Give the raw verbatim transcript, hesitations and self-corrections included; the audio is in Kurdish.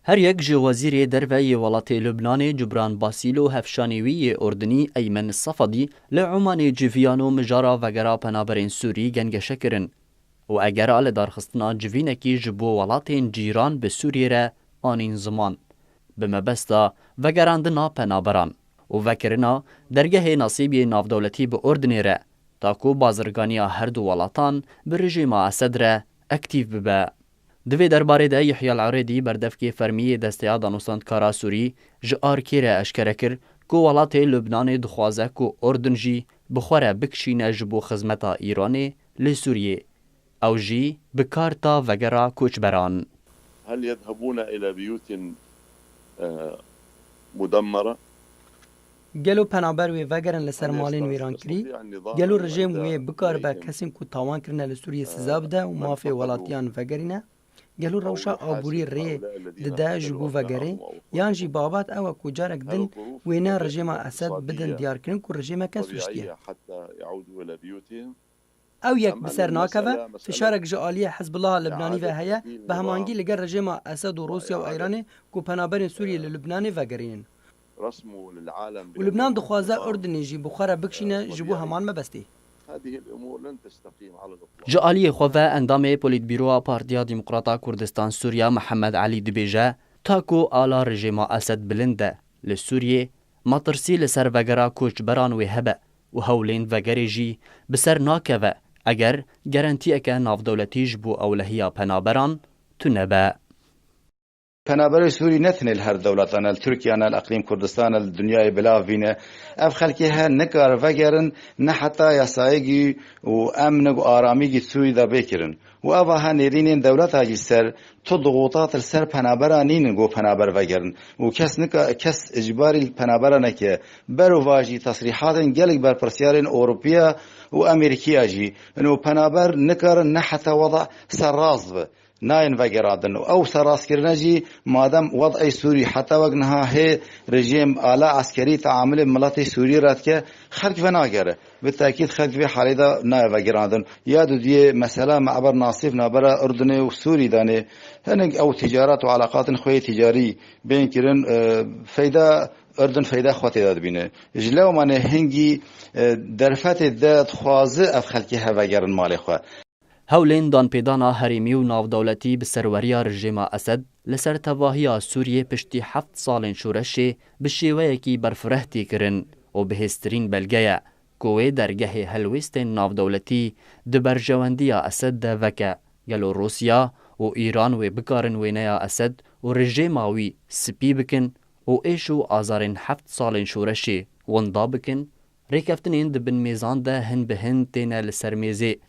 Her yek ji Wezîrê Derve yê welatê Lubnanê Cubran Basîl û hevşanê wî yê Urdinî Eymen Safadî li Omanê civiyan û mijara vegera penaberên Sûrî gengeşe kirin û egera lidarxistina civînekî ji bo welatên cîran bi Sûriyê re anîn ziman, bi mebesta vegerandina penaberan û vekirina dergehê nasîbiyê navdewletî bi Urdinê re, ta ku bazirganiya her du welatan bi rejîma Esed re aktîv bibe. Di vê derbarê de Yihya Al-Erêdî, berdevkê fermî yê Desteya Danûstandkara Sûrî, ji ARK'ê re eşkere kir ku welatê Lubnanê dixwaze ku Urdun jî bi xwe re bikişîne ji bo xizmeta Îranê li Sûriyê. Ew jî bi karta vegera koçberan. هل يذهبون إلى بيوت، آه، مدمرة؟ Gelo penaber wê vegerin li ser malên wêrankirî? Gelo rejêm wê bikaribe kesên ku tawan kirine li Sûriyê siza bide û mafê welatiyan vegerîne? Gelo rewşa aborî rê dide ji bo vegerê? Yan jî babet ew e ku carek din wêne rejêma Esed bidin diyarkirin ku rejêmeke sûctî ye? Ew yek bi ser nakeve, fişarek ji aliyê Hizbullaha Libnanî ve heye, bi hemangî li gel rejêma Esed û Rûsya û Îranê ku penaberên Sûriyê li Libnanê vegerînin. Û Libnan dixwaze Urdinê jî bi xwe re bikişîne ji bo heman mebestê. Ji aliyê xwe ve endamê Polîtbîroya Partiya Demokrata Kurdistan Sûriya Mihemed Elî dibêje, ta ku ala rejêma Esed bilind e li Sûriyê, metirsî li ser vegera koçberan wê hebe û hewlên vegerê jî bi ser nakeve eger gerentiyeke navdewletî ji bo ewlehiya penaberan tune be. Penaberê Sûrî ne tenê li her dewletan e, li Tirkiye ne, li Eqlîm Kurdistan e, li dinyayê bila vî ne. Ev xelkê he nikare vegerin, ne heta yasayîgî û emnig û aramîgî Sûrî de bê kirin. Û eva he nêrînên dewleta jî ser tu dixûtat li ser penabera nînin ku penaber vegerin. Û kes nika, kes icbarî li penabera neke. Berovajî tesrîhatên gelek berpirsiyarên Ewropiya û Amerîkiya jî. Ino penaber nikarin ne heta weda serrast bi. Nayên vegerandin û ew serrastkirine jî madem wed'ê Sûrî heta wek niha hê rejîm ala eskerî teamulê miletê Sûrî re dike, xelk venagere. Bi tekîd xelk vê halê de nayê vegerandin. Ya dudiyê mesela me eber Nasîf navbera Urdunê û Sûrî danê. Hinek ew ticaret û eleqatên xwe yê ticarî bên kirin, e, feyda Urdun feyda xwe tê de dibîne. Ji lewmanê hingî, e, derfetê de dixwaze ev xelkê he vegerin malê xwe. Hewlên danpêdana herêmî û navdewletî bi serweriya rejêma Esed li ser tevahiya Sûriyê piştî heft salên şoreşê bi şêweyekî berfireh tê kirin û bihêztirîn belge ye ku wê dergehê helwêstên navdewletî di berjewendiya Esed de veke. Gelo Rûsya û Îran wê bikarin wêneya Esed û rejêma wî spî bikin û êş û azarên heft salên şoreşê winda bikin? Rêkeftinên di bin mêzan de hin bi hin têne li ser mêzê.